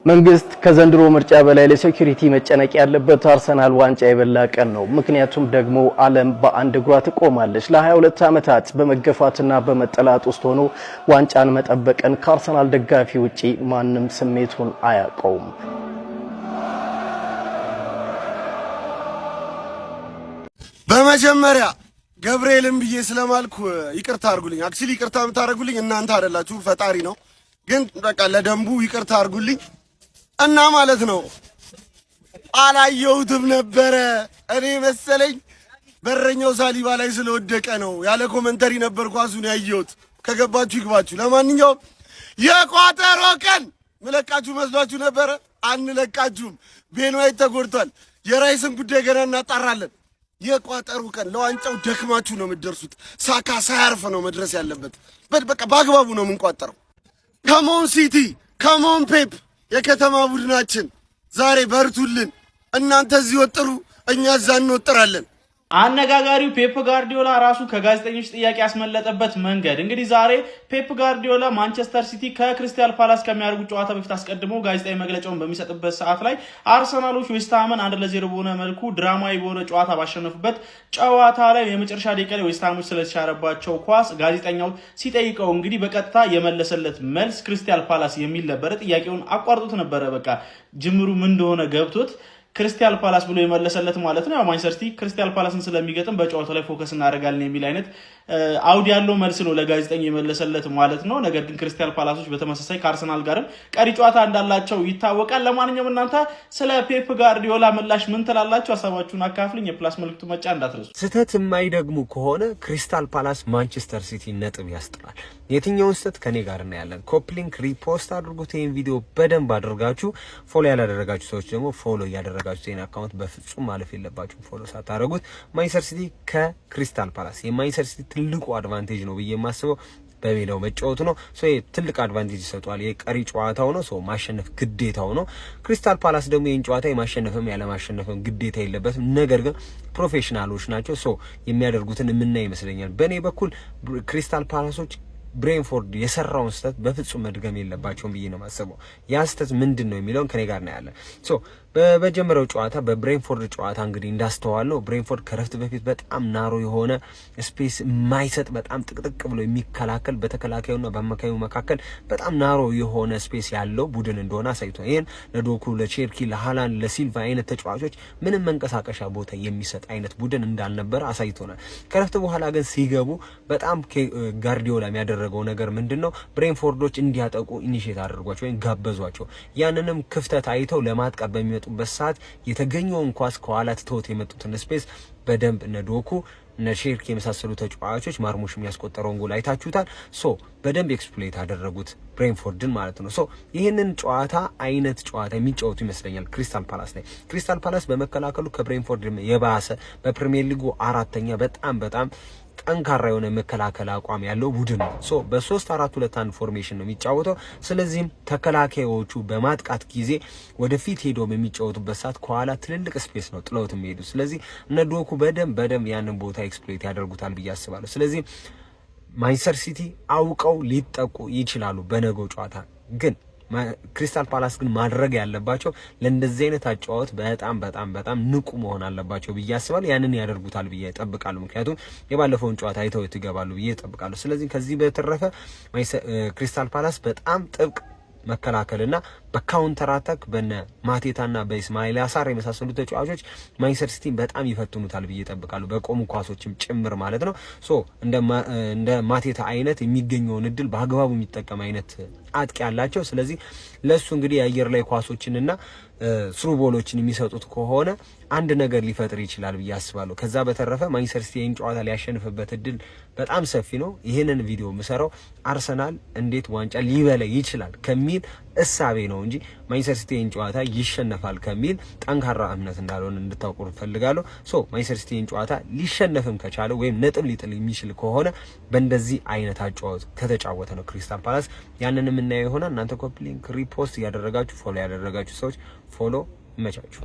መንግስት ከዘንድሮ ምርጫ በላይ ለ security መጨነቅ ያለበት አርሰናል ዋንጫ የበላ ቀን ነው። ምክንያቱም ደግሞ ዓለም በአንድ እግሯ ትቆማለች። ለ22 ዓመታት በመገፋትና በመጠላት ውስጥ ሆኖ ዋንጫን መጠበቅን ከአርሰናል ደጋፊ ውጪ ማንም ስሜቱን አያውቀውም። በመጀመሪያ ገብርኤልን ብዬ ስለማልኩ ይቅርታ አድርጉልኝ። Actually ይቅርታ የምታደርጉልኝ እናንተ አይደላችሁ፣ ፈጣሪ ነው። ግን በቃ ለደንቡ ይቅርታ አድርጉልኝ እና ማለት ነው፣ አላየሁትም ነበረ። እኔ መሰለኝ በረኛው ሳሊባ ላይ ስለወደቀ ነው። ያለ commentary ነበር ኳሱን ያየሁት። ከገባችሁ ይግባችሁ። ለማንኛውም የቋጠሮ ቀን ምለቃችሁ መስሏችሁ ነበረ? አንለቃችሁም። ቤን ዋይት ተጎድቷል። የራይስን ጉዳይ ገና እናጣራለን። የቋጠሩ ቀን ለዋንጫው ደክማችሁ ነው የምትደርሱት። ሳካ ሳያርፍ ነው መድረስ ያለበት። በቃ በአግባቡ ነው የምንቋጠረው። Come on ሲቲ፣ come on ፔፕ፣ የከተማ ቡድናችን ዛሬ በርቱልን። እናንተ እዚህ ወጥሩ፣ እኛ እዛ እንወጥራለን። አነጋጋሪው ፔፕ ጋርዲዮላ ራሱ ከጋዜጠኞች ጥያቄ ያስመለጠበት መንገድ። እንግዲህ ዛሬ ፔፕ ጋርዲዮላ ማንቸስተር ሲቲ ከክሪስታል ፓላስ ከሚያደርጉት ጨዋታ በፊት አስቀድሞ ጋዜጣዊ መግለጫውን በሚሰጥበት ሰዓት ላይ አርሰናሎች ዌስትሃምን 1-0 በሆነ መልኩ ድራማዊ በሆነ ጨዋታ ባሸነፉበት ጨዋታ ላይ የመጨረሻ ደቂቃ ላይ ዌስትሃሞች ስለተሻረባቸው ኳስ ጋዜጠኛው ሲጠይቀው እንግዲህ በቀጥታ የመለሰለት መልስ ክሪስታል ፓላስ የሚል ነበረ። ጥያቄውን አቋርጦት ነበረ። በቃ ጅምሩ ምን እንደሆነ ገብቶት ክሪስታል ፓላስ ብሎ የመለሰለት ማለት ነው። ያው ማንቸስተር ሲቲ ክሪስታል ፓላስን ስለሚገጥም በጨዋታው ላይ focus እናደርጋለን የሚል አይነት አውድ ያለው መልስ ነው ለጋዜጠኛ የመለሰለት ማለት ነው። ነገር ግን ክሪስታል ፓላሶች በተመሳሳይ ከአርሰናል ጋርም ቀሪ ጨዋታ እንዳላቸው ይታወቃል። ለማንኛውም እናንተ ስለ ፔፕ ጋርዲዮላ ምላሽ ምን ትላላችሁ? ሀሳባችሁን አካፍልኝ። የ plus ምልክቱ መጫን እንዳትረሱ። ስህተት የማይደግሙ ከሆነ ክሪስታል ፓላስ ማንቸስተር ሲቲ ነጥብ ያስጥላል። የትኛውን ስህተት ከኔ ጋር እናያለን። Copy link፣ repost አድርጉት። ይህን ቪዲዮ በደንብ አድርጋችሁ follow ያላደረጋችሁ ሰዎች ደግሞ follow እያደረጋችሁ ይህን account በፍጹም ማለፍ የለባችሁም follow ሳታደርጉት። ማንቸስተር ሲቲ ከክሪስታል ፓላስ፣ የማንቸስተር ሲቲ ትልቁ advantage ነው ብዬ የማስበው በሜዳው መጫወቱ ነው። So ትልቅ advantage ይሰጠዋል። የቀሪ ጨዋታው ነው። So ማሸነፍ ግዴታው ነው። ክሪስታል ፓላስ ደግሞ ይህን ጨዋታ የማሸነፍም ያለማሸነፍም ግዴታ የለበትም። ነገር ግን professional ኦች ናቸው። So የሚያደርጉትን የምናይ ይመስለኛል። በእኔ በኩል ክሪስታል ፓላሶች ብሬንፎርድ የሰራውን ስህተት በፍጹም መድገም የለባቸውም ብዬ ነው የማስበው። ያ ስህተት ምንድን ነው የሚለውን ከኔ ጋር ነው ያለን። So በመጀመሪያው ጨዋታ በብሬንፎርድ ጨዋታ እንግዲህ እንዳስተዋልነው ብሬንፎርድ ከረፍት በፊት በጣም narrow የሆነ space የማይሰጥ፣ በጣም ጥቅጥቅ ብሎ የሚከላከል፣ በተከላካዩና በአማካዩ መካከል በጣም narrow የሆነ space ያለው ቡድን እንደሆነ አሳይቷል። ይህን ለዶኩ፣ ለቼርኪ፣ ለሃላንድ፣ ለሲልቫ አይነት ተጫዋቾች ምንም መንቀሳቀሻ ቦታ የሚሰጥ አይነት ቡድን እንዳልነበረ አሳይቶናል። ከረፍት በኋላ ግን ሲገቡ በጣም ጋርዲዮላ የሚያደረገው ነገር ምንድን ነው? ብሬንፎርዶች እንዲያጠቁ initiate አድርጓቸው ወይም ጋበዟቸው። ያንንም ክፍተት አይተው ለማጥቃት በሚመጡበት ሰዓት የተገኘውን ኳስ ከኋላ ትተውት የመጡትን space በደንብ እነ ዶኩ፣ እነ ሼርክ የመሳሰሉ ተጫዋቾች፣ ማርሙሽ የሚያስቆጠረውን ጎል አይታችሁታል። So በደንብ exploit አደረጉት ብሬንፎርድን ማለት ነው። So ይህንን ጨዋታ አይነት ጨዋታ የሚጫወቱ ይመስለኛል ክሪስታል ፓላስ ላይ። ክሪስታል ፓላስ በመከላከሉ ከብሬንፎርድ የባሰ፣ በፕሪሚየር ሊጉ አራተኛ፣ በጣም በጣም ጠንካራ የሆነ መከላከል አቋም ያለው ቡድን ነው። So በ3-4-2-1 formation ነው የሚጫወተው። ስለዚህም ተከላካዮቹ በማጥቃት ጊዜ ወደፊት ሄዶ በሚጫወቱበት ሰዓት ከኋላ ትልልቅ space ነው ጥለውት የሚሄዱ። ስለዚህ እነ ዶኩ በደንብ በደንብ ያንን ቦታ exploit ያደርጉታል ብዬ አስባለሁ። ስለዚህ ማንቸስተር ሲቲ አውቀው ሊጠቁ ይችላሉ በነገው ጨዋታ። ግን ክሪስታል ፓላስ ግን ማድረግ ያለባቸው ለእንደዚህ አይነት አጨዋወት በጣም በጣም በጣም ንቁ መሆን አለባቸው ብዬ አስባለሁ። ያንን ያደርጉታል ብዬ እጠብቃለሁ። ምክንያቱም የባለፈውን ጨዋታ አይተው ይገባሉ ብዬ እጠብቃለሁ። ስለዚህ ከዚህ በተረፈ ክሪስታል ፓላስ በጣም ጥብቅ መከላከልና በ counter attack በነ ማቴታና በኢስማኤል አሳር የመሳሰሉ ተጫዋቾች ማንቸስተር ሲቲን በጣም ይፈትኑታል ብዬ እጠብቃለሁ። በቆሙ ኳሶችም ጭምር ማለት ነው። So እንደ ማቴታ አይነት የሚገኘውን እድል በአግባቡ የሚጠቀም አይነት አጥቂ ያላቸው። ስለዚህ ለሱ እንግዲህ የአየር ላይ ኳሶችንና through ball ኦችን የሚሰጡት ከሆነ አንድ ነገር ሊፈጥር ይችላል ብዬ አስባለሁ። ከዛ በተረፈ ማንቸስተር ሲቲ ይህን ጨዋታ ሊያሸንፍበት እድል በጣም ሰፊ ነው። ይህንን ቪዲዮ የምሰራው አርሰናል እንዴት ዋንጫ ሊበላ ይችላል ከሚል እሳቤ ነው እንጂ ማንቸስተር ሲቲ ይህን ጨዋታ ይሸነፋል ከሚል ጠንካራ እምነት እንዳልሆነ እንድታውቁ እፈልጋለሁ። So ማንቸስተር ሲቲ ይህን ጨዋታ ሊሸነፍም ከቻለ ወይም ነጥብ ሊጥል የሚችል ከሆነ በእንደዚህ አይነት አጨዋወት ከተጫወተ ነው ክሪስታል ፓላስ። ያንን የምናየው ይሆናል። እናንተ copy link፣ repost እያደረጋችሁ follow ያላደረጋችሁ ሰዎች follow፣ ይመቻችሁ።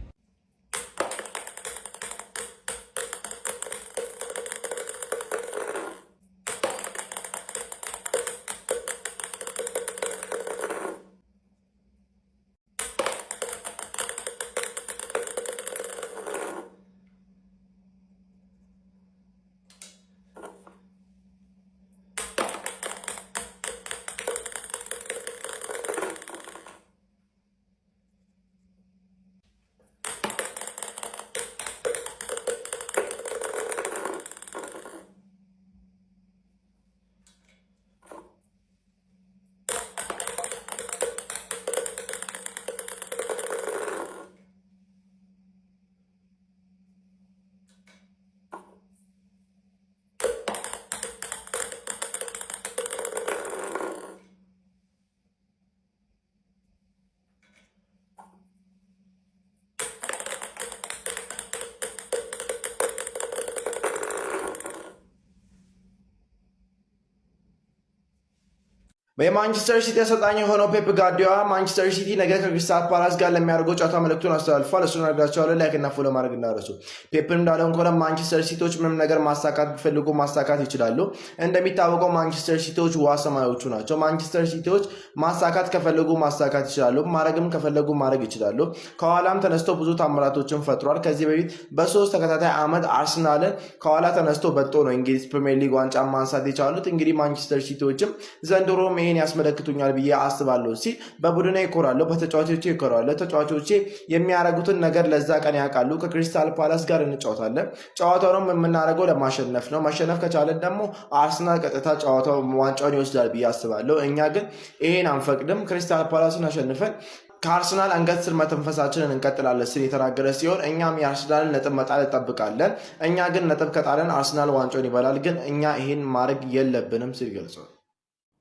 የማንቸስተር ሲቲ አሰልጣኝ የሆነው ፔፕ ጋርዲዮላ ማንቸስተር ሲቲ ነገ ከክሪስታል ፓላስ ጋር ለሚያደርገው ጨዋታ መልእክቱን አስተላልፏል። እሱን አድርጋቸዋለሁ። Like እና follow ማድረግ እንዳትረሱ። ፔፕ እንዳለው ከሆነ ማንቸስተር ሲቲዎች ምንም ነገር ማሳካት ቢፈልጉ ማሳካት ይችላሉ። እንደሚታወቀው ማንቸስተር ሲቲዎች ውሃ ሰማዮቹ ናቸው። ማንቸስተር ሲቲዎች ማሳካት ከፈለጉ ማሳካት ይችላሉ። ማድረግም ከፈለጉ ማድረግ ይችላሉ። ከኋላም ተነስቶ ብዙ ታምራቶችን ፈጥሯል። ከዚህ በፊት በ3 ተከታታይ ዓመት አርሰናልን ከኋላ ተነስቶ በልጦ ነው እንግሊዝ ፕሪሚየር ሊግ ዋንጫ ማንሳት የቻሉት። እንግዲህ ማንቸስተር ሲቲዎችም ዘንድሮም ይሄን ያስመለክቱኛል ብዬ አስባለሁ ሲል በቡድኔ እኮራለሁ፣ በተጫዋቾቼ እኮራለሁ። ተጫዋቾቼ የሚያደርጉትን ነገር ለዛ ቀን ያውቃሉ። ከክሪስታል ፓላስ ጋር እንጫወታለን። ጨዋታውንም የምናደርገው ለማሸነፍ ነው። ማሸነፍ ከቻለን ደግሞ አርሰናል ቀጥታ ጨዋታው ዋንጫውን ይወስዳል ብዬ አስባለሁ። እኛ ግን ይሄን አንፈቅድም። ክሪስታል ፓላስን አሸንፈን ከአርሰናል አንገት ስር መተንፈሳችንን እንቀጥላለን ሲል የተናገረ ሲሆን እኛም የአርሰናልን ነጥብ መጣል እንጠብቃለን። እኛ ግን ነጥብ ከጣለን አርሰናል ዋንጫውን ይበላል። ግን እኛ ይሄን ማድረግ የለብንም ሲል ገልጿል።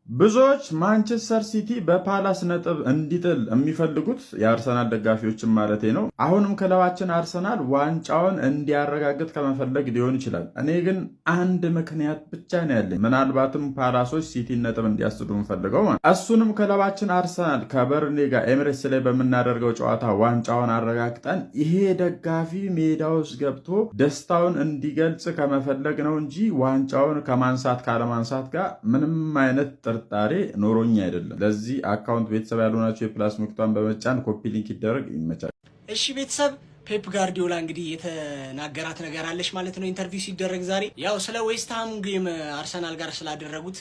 ብዙዎች ማንቸስተር ሲቲ በፓላስ ነጥብ እንዲጥል የሚፈልጉት የአርሰናል ደጋፊዎችን ማለቴ ነው። አሁንም ክለባችን አርሰናል ዋንጫውን እንዲያረጋግጥ ከመፈለግ ሊሆን ይችላል። እኔ ግን አንድ ምክንያት ብቻ ነው ያለኝ፣ ምናልባትም ፓላሶች ሲቲን ነጥብ እንዲያስጥሉ የምፈልገው ማለት እሱንም ክለባችን አርሰናል ከበርንሌ ጋር ኤምሬትስ ላይ በምናደርገው ጨዋታ ዋንጫውን አረጋግጠን ይሄ ደጋፊ ሜዳ ውስጥ ገብቶ ደስታውን እንዲገልጽ ከመፈለግ ነው እንጂ ዋንጫውን ከማንሳት ካለማንሳት ጋር ምንም አይነት ጥርጣሬ ኖሮኝ አይደለም። ለዚህ account ቤተሰብ ያልሆናችሁ የ plus ምልክቷን በመጫን copy link ይደረግ። ይመቻል። እሺ ቤተሰብ፣ ፔፕ ጋርዲዮላ እንግዲህ የተናገራት ነገር አለች ማለት ነው። Interview ሲደረግ ዛሬ ያው ስለ ዌስትሃም game አርሰናል ጋር ስላደረጉት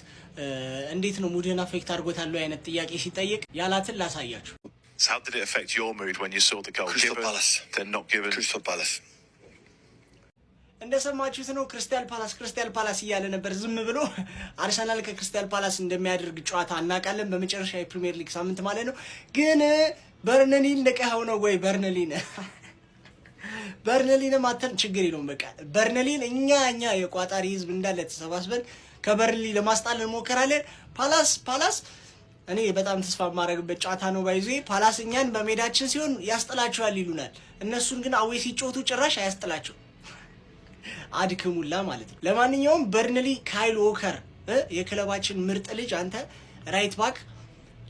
እንዴት ነው mood ህን affect አድርጎታል አይነት ጥያቄ ሲጠየቅ ያላትን ላሳያችሁ። So how did it affect your mood when you saw the goal Crystal given, Palace. then not given? Crystal Palace. እንደሰማችሁት ነው። ክሪስታል ፓላስ፣ ክሪስታል ፓላስ እያለ ነበር ዝም ብሎ። አርሰናል ከክሪስታል ፓላስ እንደሚያደርግ ጨዋታ እናውቃለን፣ በመጨረሻ የፕሪሚየር ሊግ ሳምንት ማለት ነው። ግን በርንሊን ንቀኸው ነው ወይ? በርንሊንም አተን ችግር የለውም። በቃ በርንሊን እኛ የቋጣሪ ህዝብ እንዳለ ተሰባስበን ከበርንሊ ለማስጣል እንሞክራለን። ፓላስ ፓላስ እኔ በጣም ተስፋ የማደርግበት ጨዋታ ነው። By the way ፓላስ እኛን በሜዳችን ሲሆን ያስጥላቸዋል ይሉናል። እነሱን ግን away ሲጫወቱ ጭራሽ አያስጥላቸው አድክሙላ ማለት ነው። ለማንኛውም በርንሊ ካይል ዎከር የክለባችን ምርጥ ልጅ፣ አንተ right back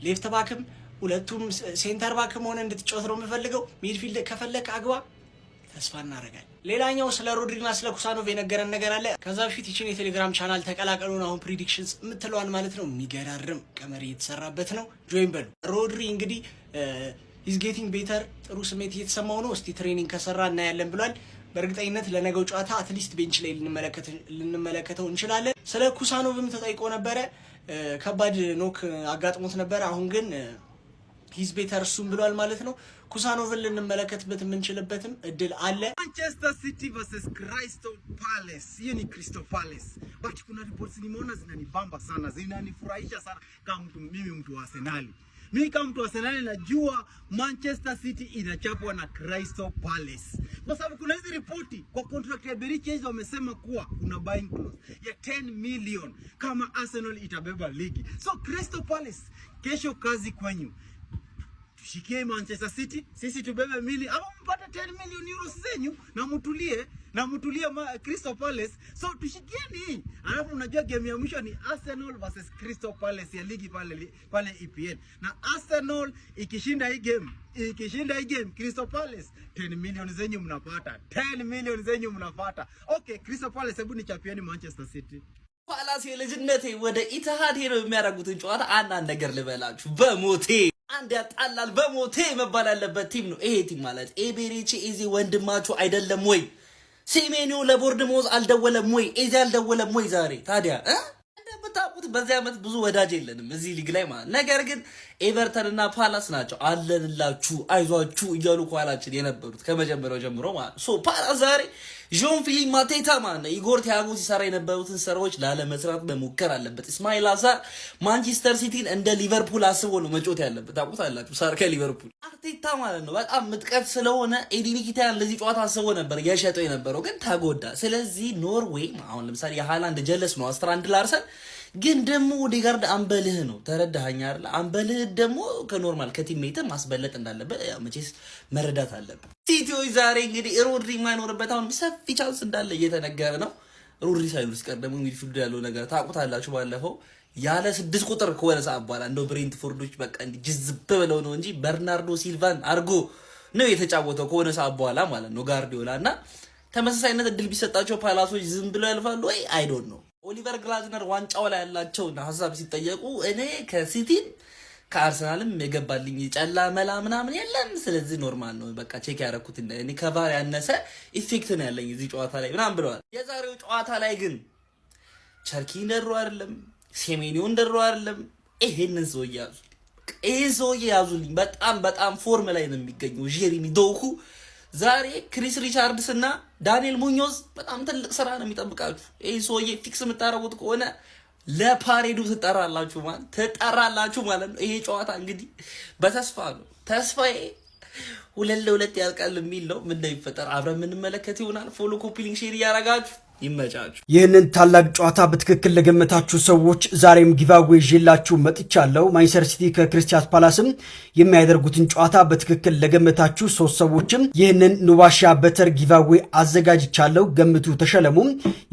left back ም ሁለቱም center back ም ሆነ እንድትጫወት ነው የምፈልገው። Midfield ከፈለክ አግባ፣ ተስፋ እናደርጋለን። ሌላኛው ስለ ሮድሪና ስለ ኩሳኖቭ የነገረን ነገር አለ። ከዛ በፊት ይችን የቴሌግራም ቻናል ተቀላቀሉን። አሁን predictions የምትለዋን ማለት ነው። የሚገራርም ቀመር እየተሰራበት ነው። Join በሉ። ሮድሪ እንግዲህ he's getting better፣ ጥሩ ስሜት እየተሰማው ነው። እስቲ training ከሰራ እናያለን ብሏል። በእርግጠኝነት ለነገው ጨዋታ at least bench ላይ ልንመለከተው እንችላለን። ስለ ኩሳኖቭም ተጠይቆ ነበረ። ከባድ knock አጋጥሞት ነበረ። አሁን ግን he's better እሱም ብሏል ማለት ነው። ኩሳኖቭን ልንመለከትበት የምንችልበትም እድል አለ። Manchester City versus Crystal Palace. Hiyo ni Crystal Palace. But kuna reports nimeona zinanibamba sana, zinanifurahisha sana kama mtu, mimi mtu wa Arsenal. Mimi kama mtu wa Arsenal najua Manchester City inachapwa na Crystal Palace. Kwa sababu kuna hizi ripoti kwa contract ya Eberechi Eze wamesema kuwa kuna buying clause ya 10 million kama Arsenal itabeba ligi. So Crystal Palace, kesho kazi kwenyu. Tushikie Manchester City, sisi tubebe mili ama mpate 10 million euros zenyu na mtulie Crystal Palace. So tushikieni. Alafu unajua game ya mwisho ni Arsenal versus Crystal Palace ya ligi pale EPL. Na Arsenal ikishinda hii game Crystal Palace 10 million zenyu mnapata. 10 million zenyu mnapata. Okay, Crystal Palace, hebu nichapieni Manchester City. ፓላስ የልጅነቴ ወደ ኢትሃድ ሄደው የሚያደርጉትን ጨዋታ አንዳንድ ነገር ልበላችሁ። በሞቴ አንድ ያጣላል በሞቴ መባል ያለበት team ነው ይሄ team ማለት። ኤቤሬቺ ኤዜ ወንድማችሁ አይደለም ወይ? ሴሜኒዮ ለቦርንሞዝ አልደወለም ወይ? ኤዜ አልደወለም ወይ ዛሬ? ታዲያ እንደምታውቁት በዚህ ዓመት ብዙ ወዳጅ የለንም እዚህ ሊግ ላይ ማለት። ነገር ግን ኤቨርተን እና ፓላስ ናቸው አለንላችሁ አይዟችሁ እያሉ ከኋላችን የነበሩት ከመጀመሪያው ጀምሮ ማለት። So ፓላስ ዛሬ ዦን ፊሊፕ ማቴታ ማለት ነው ኢጎር ቲያጎ ሲሰራ የነበሩትን ስራዎች ላለመስራት መሞከር አለበት። እስማኤል ሳር ማንቸስተር ሲቲን እንደ ሊቨርፑል አስቦ ነው መጫወት ያለበት። ታውቁታላችሁ ሳር ከሊቨርፑል አርቴታ ማለት ነው በጣም ምጥቀት ስለሆነ ኤዲ ንኬቲያን ለዚህ ጨዋታ አስቦ ነበር የሸጠው የነበረው ግን ተጎዳ። ስለዚህ ኖርዌይ አሁን ለምሳሌ የሃላንድ ጀለስ ነው ስትራንድ ላርሰን ግን ደግሞ ኦዴጋርድ አምበልህ ነው። ተረዳኸኝ አይደል? አምበልህ ደግሞ ከ normal ከ teammate ማስበለጥ እንዳለበት ያው መቼስ መረዳት አለብን። ሲቲዎች ዛሬ እንግዲህ ሮድሪ የማይኖርበት አሁን ሰፊ chance እንዳለ እየተነገረ ነው። ሮድሪ ሳይኖር ሲቀር ደግሞ midfield ያለው ነገር ታውቁታላችሁ። ባለፈው ያለ 6 ቁጥር ከሆነ ሰዓት በኋላ እንደው ብሬንትፎርዶች በቃ እንዲህ ጅዝብ ብለው ነው እንጂ በርናርዶ ሲልቫን አርጎ ነው የተጫወተው ከሆነ ሰዓት በኋላ ማለት ነው ጋርዲዮላ። እና ተመሳሳይነት እድል ቢሰጣቸው ፓላሶች ዝም ብለው ያልፋሉ ወይ? I don't know። ኦሊቨር ግላዝነር ዋንጫው ላይ ያላቸውን ሀሳብ ሲጠየቁ እኔ ከሲቲም ከአርሰናልም የገባልኝ ጨላ መላ ምናምን የለም። ስለዚህ normal ነው፣ በቃ check ያደረኩት እኔ ከ VAR ያነሰ effect ነው ያለኝ እዚህ ጨዋታ ላይ ምናምን ብለዋል። የዛሬው ጨዋታ ላይ ግን ቸርኪ እንደድሮ አይደለም፣ ሴሜኒዮ እንደድሮ አይደለም። ይሄንን ሰውዬ ያዙልኝ፣ ይሄን ሰውዬ ያዙልኝ። በጣም በጣም form ላይ ነው የሚገኘው ጄሪሚ ዶኩ። ዛሬ ክሪስ ሪቻርድስ እና ዳንኤል ሙኞዝ በጣም ትልቅ ስራ ነው የሚጠብቃችሁ። ይህ ሰውዬ fix የምታደርጉት ከሆነ ለፓሬዱ ትጠራላችሁ ማለት ትጠራላችሁ ማለት ነው። ይሄ ጨዋታ እንግዲህ በተስፋ ነው፣ ተስፋዬ 2-2 ያልቃል የሚል ነው። ምን እንደሚፈጠር አብረን የምንመለከት ይሆናል። Follow፣ copy link፣ share እያረጋችሁ ይመቻችሁ። ይህንን ታላቅ ጨዋታ በትክክል ለገመታችሁ ሰዎች ዛሬም giveaway ይዤላችሁ መጥቻለሁ። ማንቸስተር ሲቲ ከክሪስታል ፓላስም የሚያደርጉትን ጨዋታ በትክክል ለገመታችሁ ሶስት ሰዎችም ይህንን ኑባሻ butter giveaway አዘጋጅቻለሁ። ገምቱ፣ ተሸለሙ።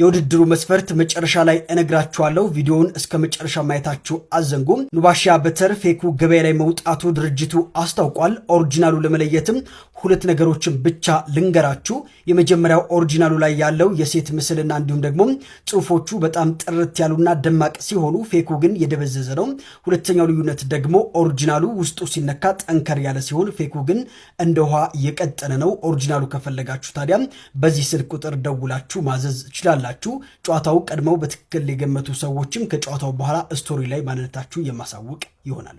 የውድድሩ መስፈርት መጨረሻ ላይ እነግራችኋለሁ። ቪዲዮውን እስከ መጨረሻ ማየታችሁ አትዘንጉም። ኑባሻ butter fake ኡ ገበያ ላይ መውጣቱ ድርጅቱ አስታውቋል። Original ኡ ለመለየትም ሁለት ነገሮችን ብቻ ልንገራችሁ። የመጀመሪያው original ኡ ላይ ያለው የሴት ምስልና እንዲሁም ደግሞ ጽሁፎቹ በጣም ጥርት ያሉና ደማቅ ሲሆኑ fake ኡ ግን የደበዘዘ ነው። ሁለተኛው ልዩነት ደግሞ original ኡ ውስጡ ሲነካ ጠንከር ያለ ሲሆን fake ኡ ግን እንደ ውሃ የቀጠነ ነው። Original ኡ ከፈለጋችሁ ታዲያ በዚህ ስልክ ቁጥር ደውላችሁ ማዘዝ ትችላላችሁ። ጨዋታው ቀድመው በትክክል የገመቱ ሰዎችም ከጨዋታው በኋላ story ላይ ማንነታችሁ የማሳውቅ ይሆናል።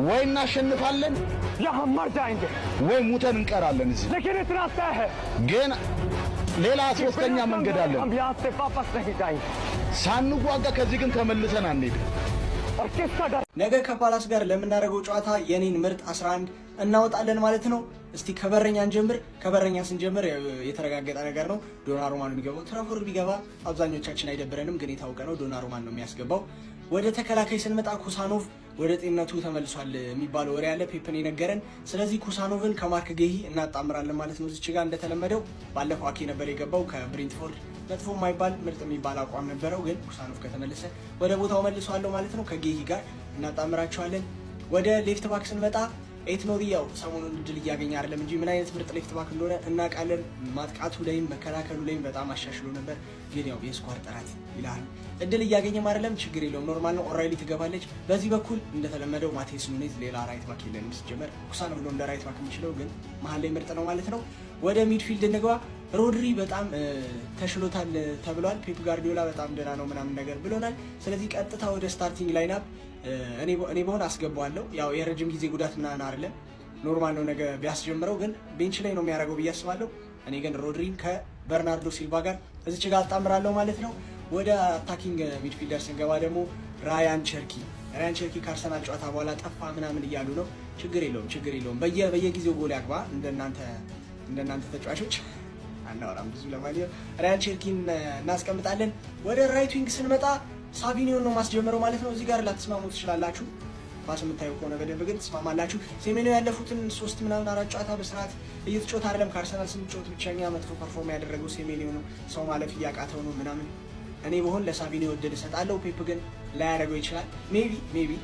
ወይ እናሸንፋለን ወይ ሙተን እንቀራለን። እዚህ ግን ሌላ ሶስተኛ መንገድ አለን። ሳንዋጋ ከዚህ ግን ተመልሰን አንሄድም። ነገ ከፓላስ ጋር ለምናደርገው ጨዋታ የኔን ምርጥ 11 እናወጣለን ማለት ነው። እስቲ ከበረኛ እንጀምር። ከበረኛ ስንጀምር የተረጋገጠ ነገር ነው፣ ዶናሩማ ነው የሚገባው። ትራፎርድ ቢገባ አብዛኞቻችን አይደብረንም፣ ግን የታወቀ ነው ዶናሩማን ነው የሚያስገባው። ወደ ተከላካይ ስንመጣ ኩሳኖቭ ወደ ጤንነቱ ተመልሷል የሚባለው ወሬ ያለ ፔፕን የነገረን። ስለዚህ ኩሳኖቭን ከማርክ ጌሂ እናጣምራለን ማለት ነው። እዚች ጋር እንደተለመደው ባለፈው አኬ ነበር የገባው ከብሬንትፎርድ፣ መጥፎ የማይባል ምርጥ የሚባል አቋም ነበረው። ግን ኩሳኖቭ ከተመለሰ ወደ ቦታው መልሰዋለሁ ማለት ነው። ከጌሂ ጋር እናጣምራቸዋለን። ወደ left back ስንመጣ አይት ኑሪ ያው ሰሞኑን እድል እያገኘ አይደለም እንጂ ምን አይነት ምርጥ left back እንደሆነ እናውቃለን። ማጥቃቱ ላይም መከላከሉ ላይም በጣም አሻሽሎ ነበር። ግን ያው የ squad ጥራት ይልሃል፣ እድል እያገኘም አይደለም። ችግር የለውም፣ normal ነው። ኦራይሊ ትገባለች። በዚህ በኩል እንደተለመደው ማቴስ ኑኔዝ፣ ሌላ right back የለንም ሲጀመር። ኩሳኖቭ ነው እንደ right back የሚችለው፣ ግን መሀል ላይ ምርጥ ነው ማለት ነው። ወደ midfield እንግባ። ሮድሪ በጣም ተሽሎታል ተብሏል። ፔፕ ጋርዲዮላ በጣም ደህና ነው ምናምን ነገር ብሎናል። ስለዚህ ቀጥታ ወደ starting lineup እኔ በሆን አስገባዋለሁ። ያው የረጅም ጊዜ ጉዳት ምናምን አይደለም፣ normal ነው። ነገ ቢያስጀምረው ግን bench ላይ ነው የሚያደርገው ብዬ አስባለሁ። እኔ ግን ሮድሪን ከበርናርዶ ሲልቫ ጋር እዚች ጋር አጣምራለሁ ማለት ነው። ወደ attacking midfielder ስንገባ ደግሞ ራያን ቸርኪ። ራያን ቸርኪ ከአርሰናል ጨዋታ በኋላ ጠፋ ምናምን እያሉ ነው። ችግር የለውም፣ ችግር የለውም። በየጊዜው ጎል ያግባ። እንደናንተ ተጫዋቾች አናወራም ብዙ። ለማንኛውም ራያን ቸርኪን እናስቀምጣለን። ወደ right wing ስንመጣ ሳቪኒዮን ነው ማስጀምረው ማለት ነው። እዚህ ጋር ላትስማሙ ትችላላችሁ። ኳስ የምታዩ ከሆነ በደንብ ግን ትስማማላችሁ። ሴሜኒዮ ያለፉትን ሶስት ምናምን አራት ጨዋታ በስርዓት እየተጫወተ አይደለም። ከአርሰናል ስንጫወት ብቸኛ መጥፎ perform ያደረገው ሴሜኒዮ ነው። ሰው ማለፍ እያቃተው ነው ምናምን። እኔ በሆን ለሳቪኒዮ እድል እሰጣለሁ። ፔፕ ግን ላያደርገው ይችላል። Maybe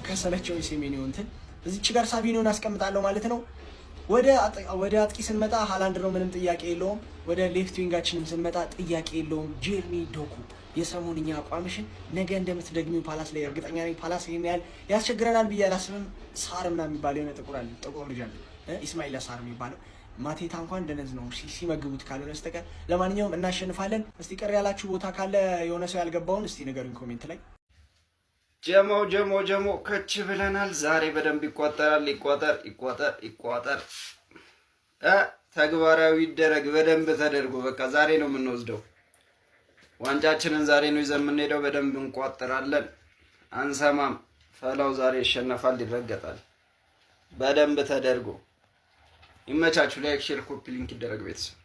ከሰለቸው የሴሜኒዮ እንትን እዚች ጋር ሳቪኒዮን አስቀምጣለሁ ማለት ነው። ወደ አጥቂ ስንመጣ ሃላንድ ነው፣ ምንም ጥያቄ የለውም። ወደ left wing ኣችንም ስንመጣ ጥያቄ የለውም። ጄርሚ ዶኩ፣ የሰሞንኛ አቋምሽን ነገ እንደምትደግሚው ፓላስ ላይ እርግጠኛ ነኝ። ፓላስ ይሄን ያህል ያስቸግረናል ብዬ አላስብም። ሳር ምናምን የሚባለው የሆነ ጥቁር አለ፣ ጥቁር ልጅ አለ፣ ኢስማኤል ሳር የሚባለው፣ ማቴታ እንኳን ደነዝ ነው ሲመግቡት ካልሆነ በስተቀር። ለማንኛውም እናሸንፋለን። እስቲ ቅር ያላችሁ ቦታ ካለ፣ የሆነ ሰው ያልገባውን እስቲ ንገሩኝ comment ላይ። ጀሞ ጀሞ ጀሞ ከች ብለናል። ዛሬ በደንብ ይቋጠራል። ይቋጠር ይቋጠር ይቋጠር፣ ተግባራዊ ይደረግ በደንብ ተደርጎ። በቃ ዛሬ ነው የምንወስደው ዋንጫችንን፣ ዛሬ ነው ይዘን የምንሄደው። በደንብ እንቋጥራለን። አንሰማም። ፈላው ዛሬ ይሸነፋል፣ ይረገጣል። በደንብ ተደርጎ። ይመቻችሁ። Like፣ share፣ copy link ይደረግ ቤተሰብ።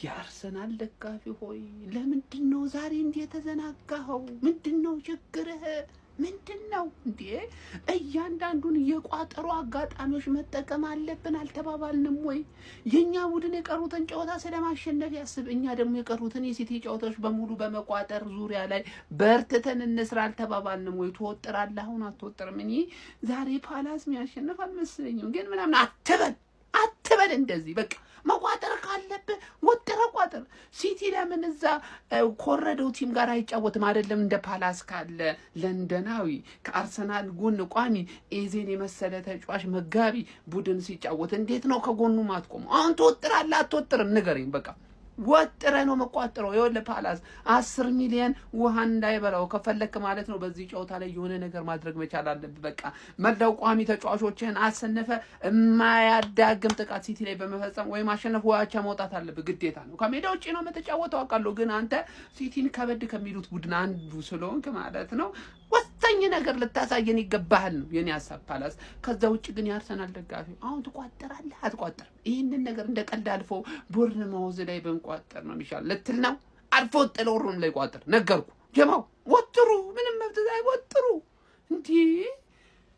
የአርሰናል የአርሰናል ደጋፊ ሆይ ለምንድን ነው ዛሬ እንዲህ የተዘናጋኸው? ምንድን ነው ችግርህ? ምንድን ነው እንዴ? እያንዳንዱን የቋጠሮ አጋጣሚዎች መጠቀም አለብን አልተባባልንም ወይ? የእኛ ቡድን የቀሩትን ጨዋታ ስለማሸነፍ ያስብ፣ እኛ ደግሞ የቀሩትን የሲቲ ጨዋታዎች በሙሉ በመቋጠር ዙሪያ ላይ በርትተን እንስራ አልተባባልንም ወይ? ትወጥራለህ፣ አሁን አትወጥርም። እኔ ዛሬ ፓላስ የሚያሸንፍ አልመሰለኝም፣ ግን ምናምን አትበል አትበል። እንደዚህ በቃ መቋጠር ካለብህ ወጥረ ቋጠር። ሲቲ ለምን እዛ ኮረደው team ጋር አይጫወትም? አይደለም እንደ ፓላስ ካለ ለንደናዊ ከአርሰናል ጎን ቋሚ ኤዜን የመሰለ ተጫዋች መጋቢ ቡድን ሲጫወት እንዴት ነው ከጎኑ ማትቆመው? አሁን ትወጥራለህ አትወጥርም? ንገረኝ በቃ። ወጥረ ነው መቋጠረው። ይኸውልህ ፓላስ 10 ሚሊየን ውሃ እንዳይበላው ከፈለክ ማለት ነው። በዚህ ጨዋታ ላይ የሆነ ነገር ማድረግ መቻል አለብህ። በቃ መላው ቋሚ ተጫዋቾችህን አሰነፈ የማያዳግም ጥቃት ሲቲ ላይ በመፈጸም ወይ ማሸነፍ ወይ አቻ መውጣት አለብህ፣ ግዴታ ነው። ከሜዳ ውጭ ነው የምትጫወተው አውቃለሁ፣ ግን አንተ ሲቲን ከበድ ከሚሉት ቡድን አንዱ ስለሆንክ ማለት ነው ወሳኝ ነገር ልታሳየን ይገባሃል ነው የኔ ሀሳብ ፓላስ። ከዛ ውጭ ግን የአርሰናል ደጋፊ አሁን ትቋጠራለህ አትቋጠርም? ይህንን ነገር እንደ ቀልድ አልፎ ቦርንማውዝ ላይ ብንቋጠር ነው የሚሻል ልትል ነው። አልፎ ጥለውሩም ላይ ቋጥር ነገርኩ። ጀማው ወጥሩ፣ ምንም መብት ወጥሩ እንዲህ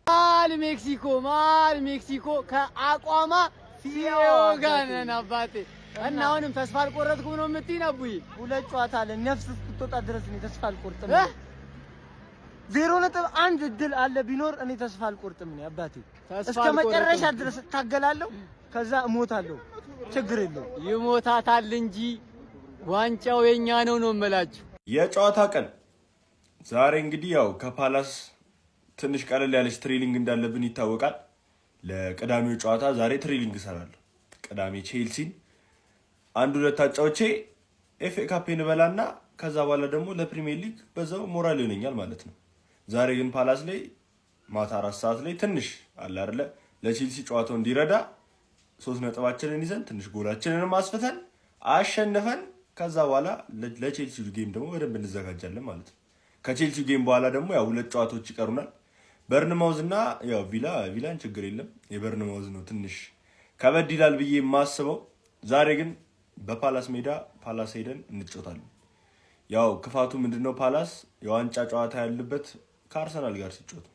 ማል ሜክሲኮ ማል ሜክሲኮ ከአቋማ CEO ጋር ነን አባቴ። እና አሁንም ተስፋ አልቆረጥኩም ነው የምትይኝ አቡዬ? ሁለት ጨዋታ አለ። ነፍስ እስክትወጣ ድረስ እኔ ተስፋ አልቆርጥም። 0.1 እድል አለ ቢኖር እኔ ተስፋ አልቆርጥም። እኔ አባቴ እስከ መጨረሻ ድረስ እታገላለሁ። ከዛ እሞታለሁ። ችግር የለውም። ይሞታታል እንጂ ዋንጫው የኛ ነው ነው የምላችሁ። የጨዋታ ቀን ዛሬ እንግዲህ ያው ከፓላስ ትንሽ ቀለል ያለች training እንዳለብን ይታወቃል። ለቅዳሜው ጨዋታ ዛሬ training እሰራለሁ። ቅዳሜ ቼልሲን አንድ ሁለት አጫውቼ FA Cup ኤን እበላና ከዛ በኋላ ደግሞ ለፕሪሚየር ሊግ በዛው ሞራል ይሆነኛል ማለት ነው። ዛሬ ግን ፓላስ ላይ ማታ 4 ሰዓት ላይ ትንሽ አለ አይደለ ለቼልሲ ጨዋታው እንዲረዳ ሶስት ነጥባችንን ይዘን ትንሽ ጎላችንን አስፍተን አሸንፈን ከዛ በኋላ ለቼልሲ game ደግሞ በደንብ እንዘጋጃለን ማለት ነው። ከቼልሲ game በኋላ ደግሞ ያው ሁለት ጨዋታዎች ይቀሩናል። በርንማውዝ እና ያው ቪላ፣ ቪላን ችግር የለም፣ የበርንማውዝ ነው ትንሽ ከበድ ይላል ብዬ የማስበው። ዛሬ ግን በፓላስ ሜዳ ፓላስ ሄደን እንጫወታለን። ያው ክፋቱ ምንድነው? ፓላስ የዋንጫ ጨዋታ ያለበት ከአርሰናል ጋር ሲጫወት፣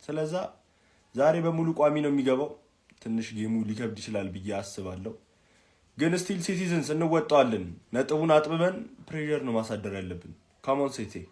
ስለዛ ዛሬ በሙሉ ቋሚ ነው የሚገባው። ትንሽ game ኡ ሊከብድ ይችላል ብዬ አስባለሁ። ግን still Citizens እንወጣዋለን። ነጥቡን አጥብበን pressure ነው ማሳደር ያለብን። Come on City.